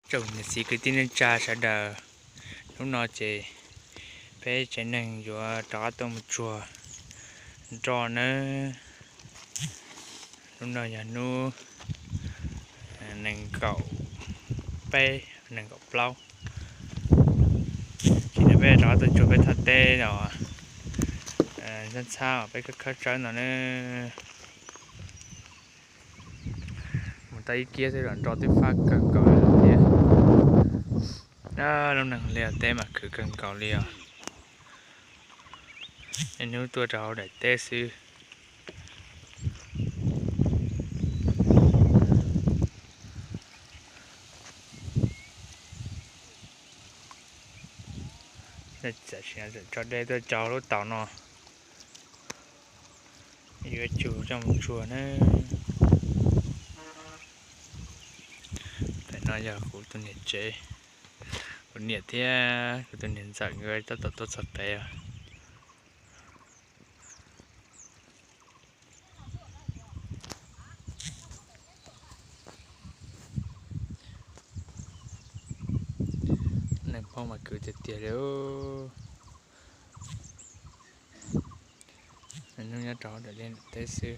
Tsoom niam txiv kwv tij neej tsa sawv daws, hnub no ces peb tsev neeg yuav rov qab tuaj mus tsuag nroj nawb. Hnub no yog hnub nees nkaum peb, nees nkaum plaub. Ces no peb rov qab tuaj tsuag peb thaj teb os, ntxhab ntxhab peb khawb khawb tsawb no nawb. Mus tau ib kiab xwb los nroj twb fab kawg nkaus li thiab. Lub neej liaj teb mas khwv kawg nkaus li os. Niaj hnub tuaj rau hauv daim teb xwb. Tam sim no tso dej tuaj cog lub taus no, yuav tsum coj mus tsuag na. Tam no yog kuv tus niam tsev, kuv niam thiab kuv tus niam ntxawm nkawd tab tom tuaj txog pem os. Neeg Hmoob mas khwv tiag tiag li. Hnub nyob rau hauv daim liaj teb xwb.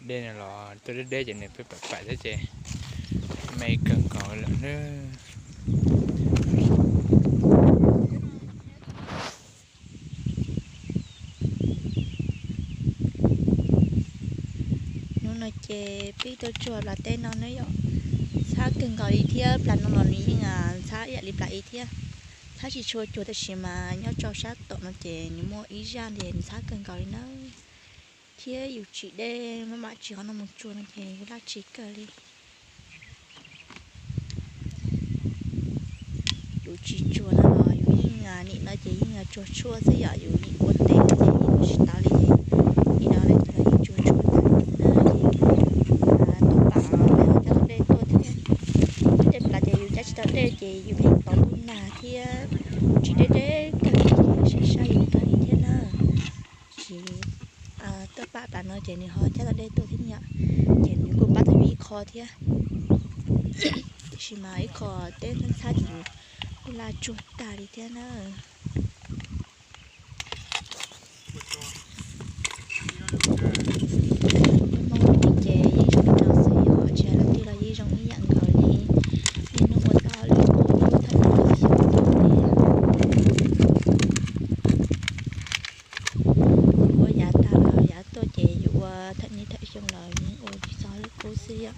Dej no los tuaj deb deb ces nws pheej pam pam thiab ces me kawg nkaus lawm nawb. Hnub no ces peb tuaj tsuag plas teb no na yom, ntxhab kawg nkaus li thiab. Plas no los nws yeej ntxhab ib yam li plas ib thiab. Ntxhab tsis tshua cuag tab sis mas nyob rau sab tom no ces nws muaj ib zaj li nws ntxhab kawg nkaus li na. Thiab yus tsis dej maj mam tsis qhov no mus tsuag no ces yus laj tsis kawg li. Yus tsis tsuag no los yus yeej nim no ces yeej tsuag tshuaj xwb yom, yus nim ua tes ces yeej ua tsis tau li ces nim no leej twg los yeej tsuag tshuaj tag xwb na ces tuaj pam peb ho coj tau dej tuaj thiab. Tej plas ces yus cab tsis tau dej ces yus pheej tov ntuj nag thiab tsis deb deb kawg ces saib saib yus kawg li thiab na. Ces tuaj pam plas no ces nws ho cab tau dej tuaj thiab yom, ces nws kuj pab tau yus ib qho thiab. Tiam sis mas ib qho teb ntxhab ntxhab ces yus kuj laj tsuag tag li thiab na. Peb Hmoob lub neej ces yeej zoo li no xwb yom, tsis hais leej twg los yeej zoo ib yam nkaus li. Niaj hnub ua tau li ua thaj no xyoo tuaj li. Ua yav tag los yav tuaj ces yus ua thawm niaj thawm xyoo los yeej ua tsis txog lwm qub xwb yom.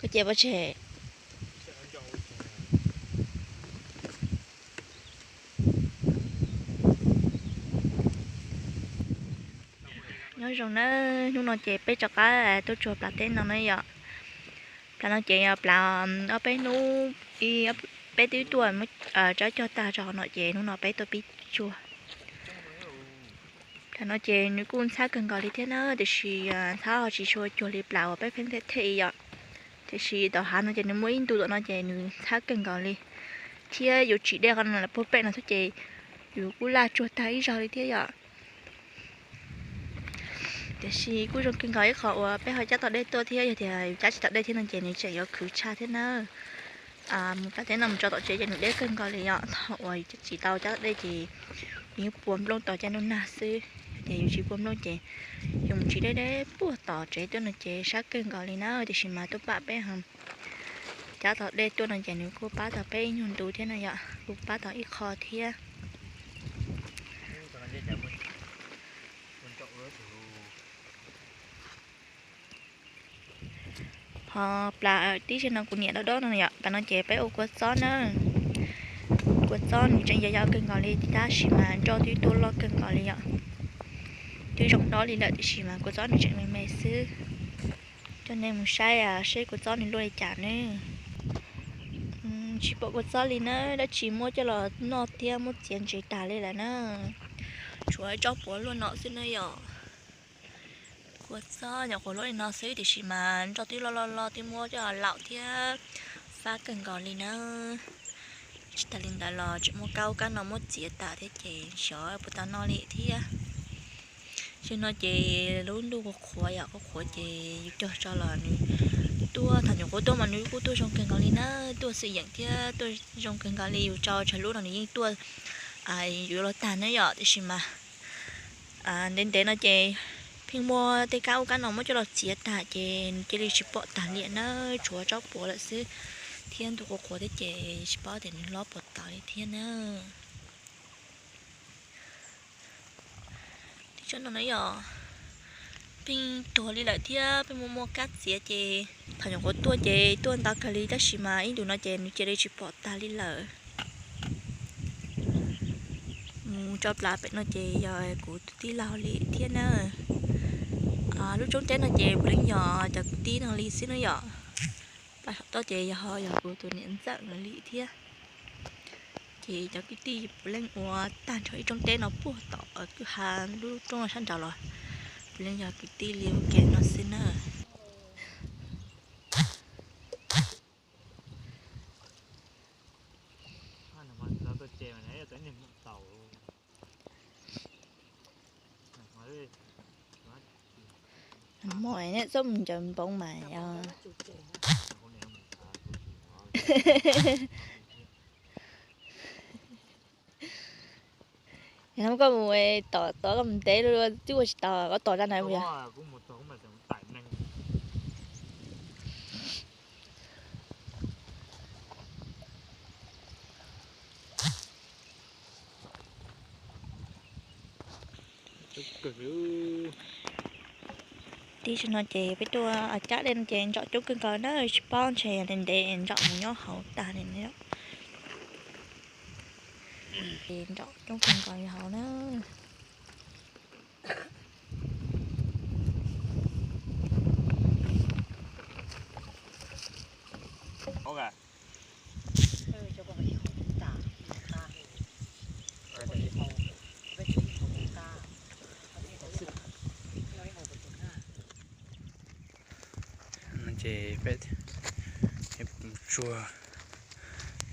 Koj cia pov tseg. Nyob zoo nawb, hnub no ces peb rov qab tuaj tsuag plas teb no na yom. Plas no ces yog plas ob peb hnub, peb twb tuaj muab tsawb cog tag rau hauv no ces hnub no peb tuaj pib tsuag. Plas no ces nws kuj ntxhab kawg nkaus li thiab na, tiam sis ntxhab ho tsis tshua cuag li plas uas peb pheej them them yom. Tiam sis tom hav no ces nws muaj ib ntu tom no ces nws ntxhab kawg nkaus li, thiab yus tsim dej qhov no lawm puag pem no xwb ces yus kuj laj tsuag tag ib zaug li thiab yom. Tiam sis kuj zoo kawg nkaus ib qho uas peb ho cab tau dej tuaj thiab, yog tias yus cab tsis tau dej thiab no ces nws tseem yuav khwv tshaj thiab na. Mus plas teb no mus tso tom tsev ces nws deb kawg nkaus li yom, thaum uas yus tsis tau cab tau dej ces yus yeej pua nplooj tos caij ntuj nag xwb, ces yus tsis pua nplooj ces yus mus tsis deb deb puag tom tsev tuaj no ces sab kawg nkaus li na, tiam sis mas tuaj pab peb ho cab tau dej tuaj no ces nws kuj pab tau peb ib nyuag ntu thiab na yom, kuj pab tau ib qho thiab. Ho plas tib si no kuv niam dob dob no yom, plas no ces peb ua kua txob na. Kua txob nws tseem yau yau kawg nkaus li tab sis mas nroj twb tuaj loj kawg nkaus li yom. Twb zoo dob li lawm tiam sis mas kua txob nws tseem me me xwb. Coj nej mus saib seb kua txob nws luaj li cas ne. Tsis pom kua txob li na, dab tsi muab coj los noj thiab muab txiav ntsev tag li lawm na. Tshuav tsob puav luaj no xwb na yom. Kua txob nyuam qhuav luaj li no xwb tiam sis mas nroj twb loj loj loj twb muab coj laum thiab fab kawg nkaus li na. Tsis tas li ntawd los tseem muaj kab ub kab no muab txiav tas thiab ces xyov puas tau noj li thiab. Xyoo no ces lub ntuj qhuav qhuav yom, qhuav qhuav ces yus cog tso los nws tuaj, thaum nyuam qhuav tuaj mas nws kuj tuaj zoo kawg nkaus li na, tuaj xwm yeem thiab tuaj zoo kawg nkaus li, yus tso tshav lub no nws yeej tuaj yuav los tag na yom, tiam sis mas ntev ntev no ces pheej muab tej kab ub kab no muab coj los txiav tag ces nws cia li tsis pom tag li na, tshuav tsob puav lawm xwb thiab ntuj qhuav qhuav thiab ces tsis paub tias nws hlob puas tau li thiab na. Tsob no na yom, pheej tuag li lawm thiab pheej muaj muaj kab txiav ces thaum nyuam qhuav tuaj ces tuaj ntau kawg li tab sis mas ib ntus no ces nws cia li tsis pom tag li lawm. Mus tso plas pem no ces yog kuv tus tij laug li thiab na. Lub roob teb no ces puav leej yog cov kwv tij no li xwb na yom. Plas saum toj ces yog ho yog kuv tus niam ntxawm no li thiab. Ces cov kwv tij puav leej ua tag nrho ib roob teb no puag tom kwj ha lub roob no sab nraud los puav leej yog kwv tij li ua ke no xwb na. Muaj nej txoj mus ncaws npoo mas yog. Yog koj mus tom tod koj mus ntev luaj twb ua tsis tau, koj tom zaj ntawd mus yog. Tib si no ces peb tuaj cab dej no ces ntsaum coob kawg nkaus na, tsis paub ntshe ntev ntev ntsaum mus nyob hauv tag li na. Ces ntsaum coob kawg nkaus li hauv na. Ces peb mus tsuag,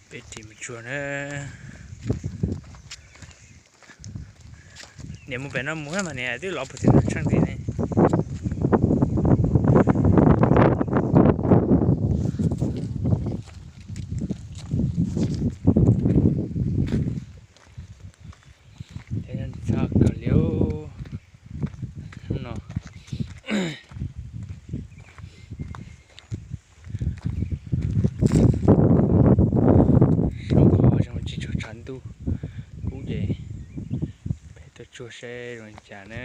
peb ris mus tsuag na. Niam mus pem no mus mas niam twb los puag tim no tsheej tid ne. Txhob kawg li no. Zoo qhov zoo tsis tshua tshav ntuj kub ces peb tuaj tsuag seb zoo li cas na.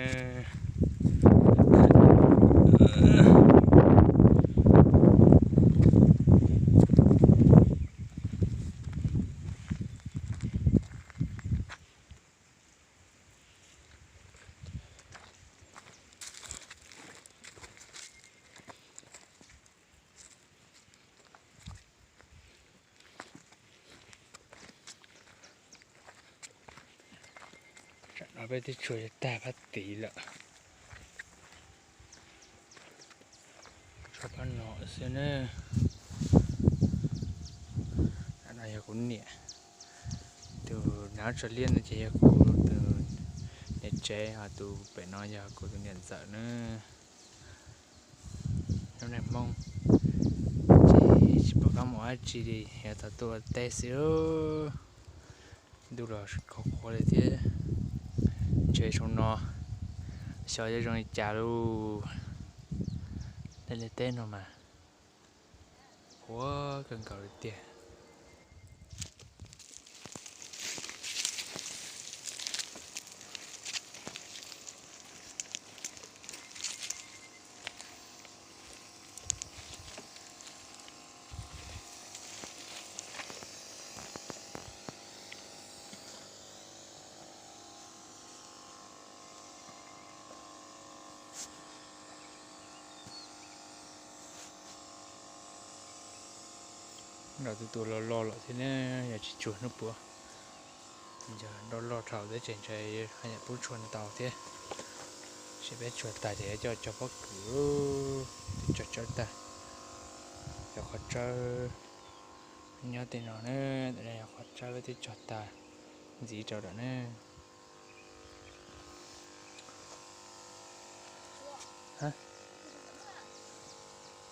Tsam no peb twb tsuag tag phab tid lawm. Tsuag phab no xwb na. No yog kuv niam, tus nav tso liab no ces yog kuv tus niam tsev, ho tus pem no yog kuv tus niam ntxawm na. Lub neej Hmoob ces tsis pom qab mus dab tsi li, yog tau tuaj ua teb xwb. Ntuj los qhuav qhuav li thiab, ntshe saum no xyov yuav zoo li cas lauj. Tej liaj teb no mas qhuav kawg nkaus li tiag. Nrog tus tus loj loj lawm thiab ne, yog tsis tsuag hnub puav. Yog nroj loj dhau thiab ces ntshe haj yam pub tsuag ntau thiab. Tab sis peb tsuag tag ces yuav coj cog pob kws, twb cog tsawb tag. Cov qhov tsawb nyob tej no na, yog qhov tsawb twb cog tag ntxiv rau lawm na.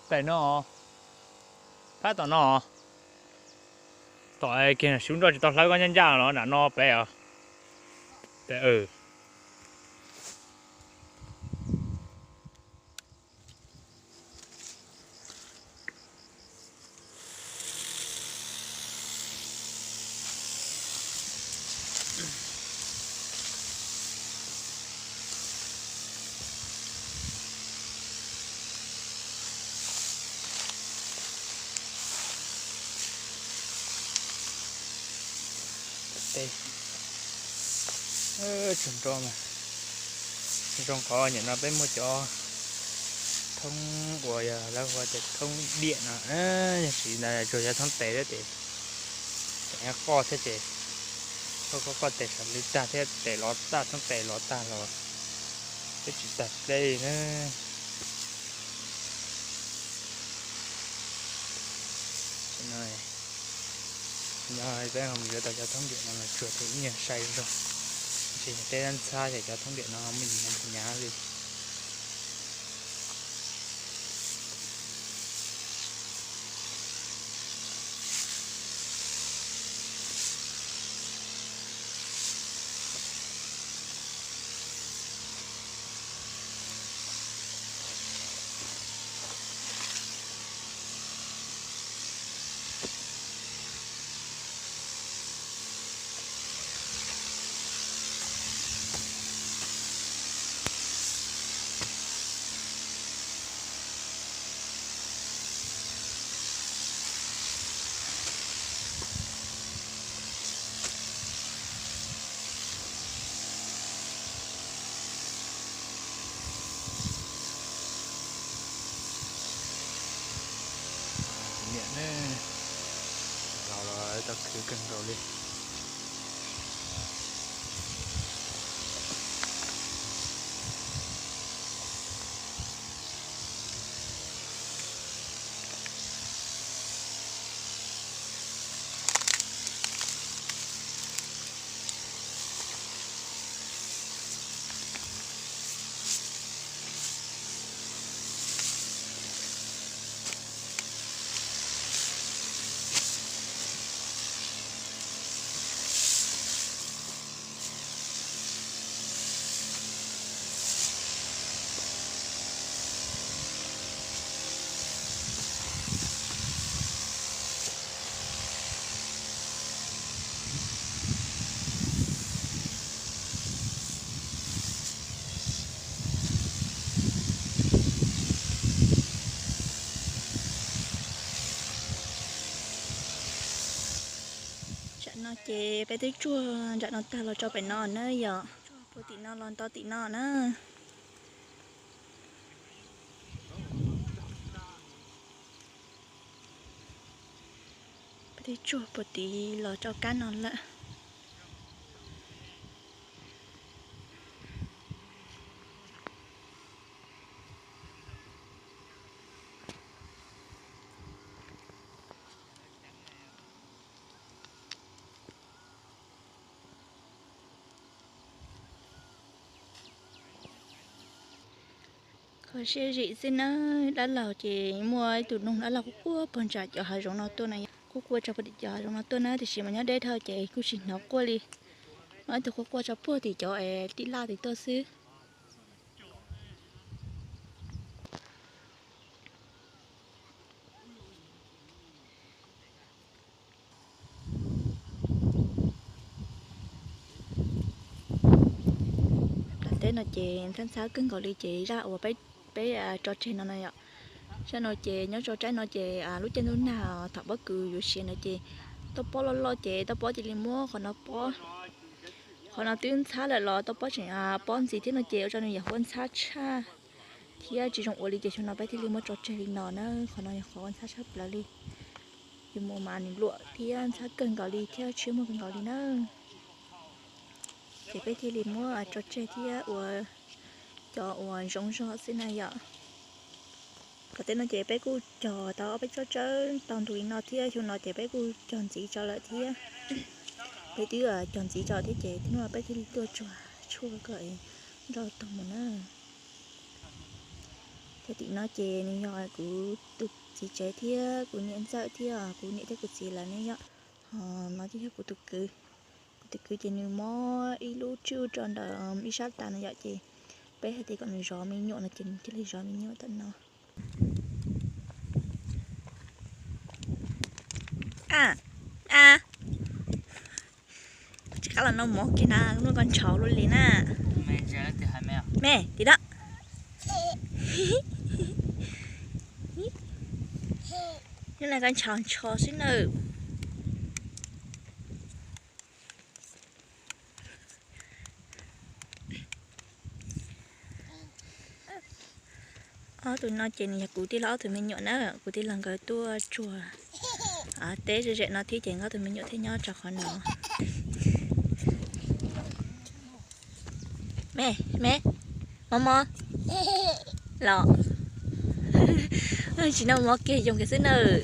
Pem no, phab tom no, tom kiag xyuv nroj tsis tau hlawv koj ncaj ncaj los nram no pem os. Tsuag nroj mas zoo qhov niam no peb muaj cov thoob uas yog lawv hu tias thoob diam no, yog tsis ntawd tsuas yog thoob tes thiab ces tseem qoj thiab ces, qoj qoj tes sawv lwg tag thiab tes lov tag, thoob tes lov tag los twb tsis tag pleb li na. Nyob peb ho mus yuav tau cov thoob diam no los tsuag thiaj ib nyuag sai zog, tab sis yog teb dab ntxhab ces cov thoob diam no muaj ib nyuag hnyav li. Niam ne, laus los tau khwv kawg nkaus li. Tsam no ces peb twb tsuag nram no tag los rau pem no na yom. Puag tim no los nto tim no na. Peb twb tsuag puag tid los rau kab no lawm. Kho siab zim xwb na, dab laug ces muaj ib tug noog dab laug quaj quaj puag nram cov hav zoov no tuaj na, quaj quaj rau puag tim cov hav zoov no tuaj na, tiam sis mas nyob deb dhau ces kuj tsis hnov quaj li. Muaj ib tug quaj quaj rau puag tim cov es tij laj tim tuaj xwb. Nram teb no ces ntxhab ntxhab kawg nkaus li ces zaj uas peb tso tseg no no yom. Zaj no ces nyob tso tseg no ces lub caij ntuj nag thaum pob kws yuav siav no ces toj pob loj loj ces toj pob cia li muab qhov no pob. Qhov no twb ntxhab lawm los toj pob tseem pob ntxiv thiab no ces ua rau nws yam huab ntxhab tshaj thiab tsis zoo ua li ces xyoo no peb thiaj li muab tso tseg li no na. Qhov no yog qhov ntxhab tshaj plaws li. Yus mus mas nws luam thiab ntxhab kawg nkaus li thiab tshiab muag kawg nkaus li na. Ces peb thiaj li muab tso tseg thiab ua cov uas zoo zog xwb na yom. Qhov teb no ces peb kuj cog tau ob peb tsob tsawb tau ntu li no thiab, xyoo no ces peb kuj cog ntxiv tso lawm thiab. Peb twb cog ntxiv tso thiab ces hnub no peb thiaj li tuaj tsuag tshuaj kom nroj tag mus na. Cov tim no ces nws yog kuv tus txiv tsev thiab kuv niam ntxawm thiab kuv niam thiab kuv txiv lawv ne yom. Ho no ces yog kuv tus kwv. Kuv tus kwv ces nws mob ib lub tswj rau ntawm ib sab tas no yom, ces peb hais tias kom nws zov me nyuam no ces nws thiaj li zov me nyuam tam no. A, a, tsis qab los noj mov kiag na, noj koj ntshaus luaj li na. Me, tim no. Nyob na koj ntshaus ntsho xwb nawb. Ob tug no ces nws yog kuv tij laug ob tug me nyuam na, kuv tij laug nkawd tuaj tsuag teb ze zem no thiab ces nkawd ob tug me nyuam thiaj nyob rau qhov no. Me, me, mov mov los. Tsis noj mov kiag yoo kiag xwb nawb.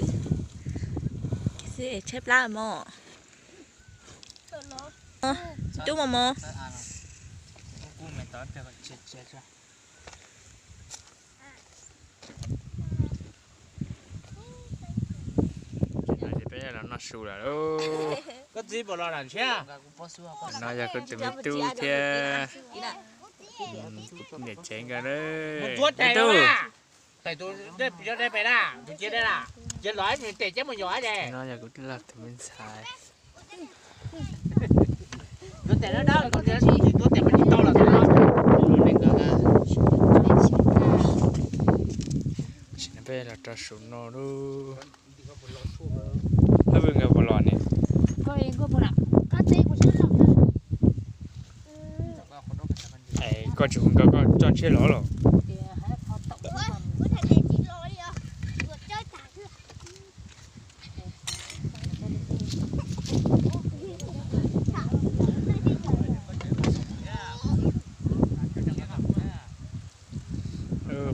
Kiag xwb tshaib plab mog. Tub mov mov. Ces peb los noj su lawm lauj. Koj txiv puas los ntshiab? No yog kuv tus me tub thiab niam tsev nkawd na. Tus tes pem na, tus cia dej na, cia los ib tes ceb mus nyuam ces. No yog kuv tij laug tus me ntxhais. Tus tes dawb dawb, tus tes mas tsis tau los. Tam sim no peb los rau saum no lauj. Ab, nkawd puas los ne? Es koj tsis hu nkawd, koj coj ntshiab los los?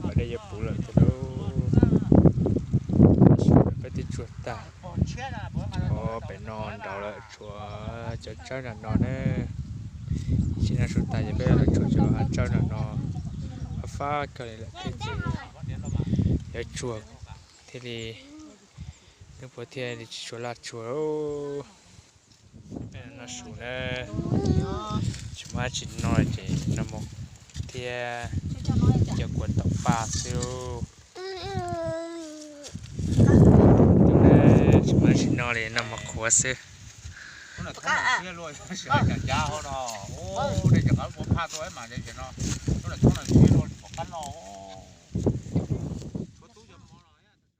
Pas dej yuav puv lawm thiab lauj. Peb twb tsuag tag. Pem no nraud lawm, tshuav cov tsawb nram no na. Sim no su tas ces peb los tshuav cov hav tsawb nram no. Fab fab kawg li lawm thiab ces yuav tsuag thiaj li, hnub puav thiaj li tsis tshua laj tsuag lauj. Peb no su na, tsis muaj dab tsi no ces noj mov thiab cov kua tom paj xwb lauj. Tsis muaj dab tsi no li, noj mov qhuav xwb.